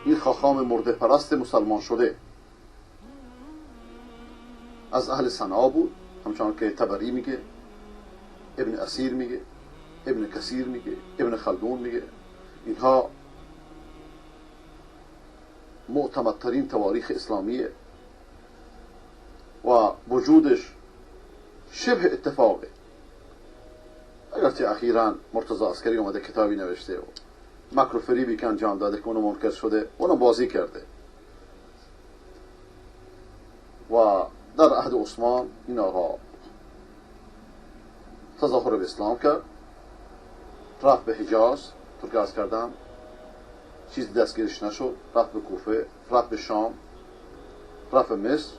این خاخام مرده پرست مسلمان شده از اهل صنعا بود، همچنان که طبری میگه، ابن اسیر میگه، ابن کثیر میگه، ابن خلدون میگه. اینها معتمدترین تواریخ اسلامیه و وجودش شبه اتفاقه. اگرچه اخیراً مرتضی عسکری اومده کتابی نوشته و مکر و فریبی که انجام داده که اونو منکر شده، اونو بازی کرده. و در عهد عثمان این آقا تظاهر به اسلام کرد، رفت به حجاز، طور که عرض کردم چیزی دستگیرش نشد، رفت به کوفه، رفت به شام، رفت به مصر.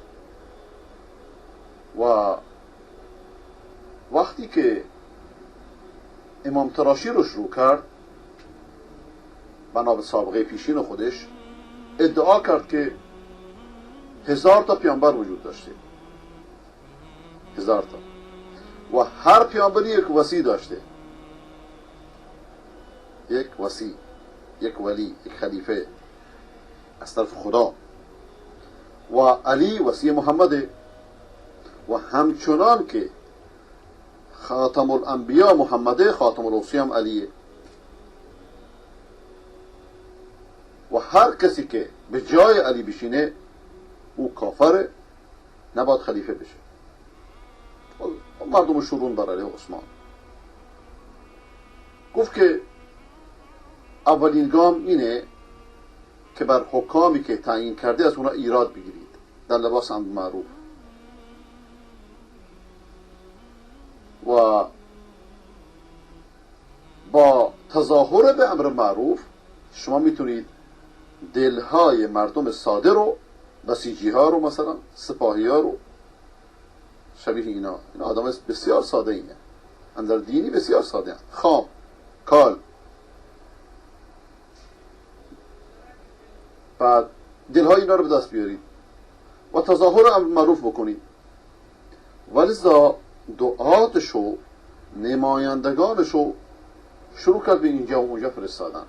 و وقتی که امام تراشی رو شروع کرد، بنا به سابقه پیشین خودش ادعا کرد که 1000 تا پیامبر وجود داشته، 1000 تا، و هر پیامبری یک وصی داشته، یک وصی، یک ولی، یک خلیفه از طرف خدا، و علی وصی محمده، و همچنان که خاتم الانبیا محمده، خاتم الاوصی هم علیه، و هر کسی که به جای علی بشینه او کافره، نباید خلیفه بشه. مردم شورون بر علیه عثمان. گفت که اولین گام اینه که بر حکامی که تعیین کرده از اونا ایراد بگیرید در لباس امر معروف، و با تظاهر به امر معروف شما میتونید دلهای مردم ساده رو، بسیجی ها رو، مثلا سپاهی ها رو، شبیه اینا، اینا آدم بسیار ساده اینه، اندر دینی بسیار ساده هست، خام کال. بعد دلهای اینا رو به دست بیارید و تظاهر امر معروف بکنید. ولذا دعاتشو، نمایندگانشو شروع کرد به اینجا و اونجا فرستادن.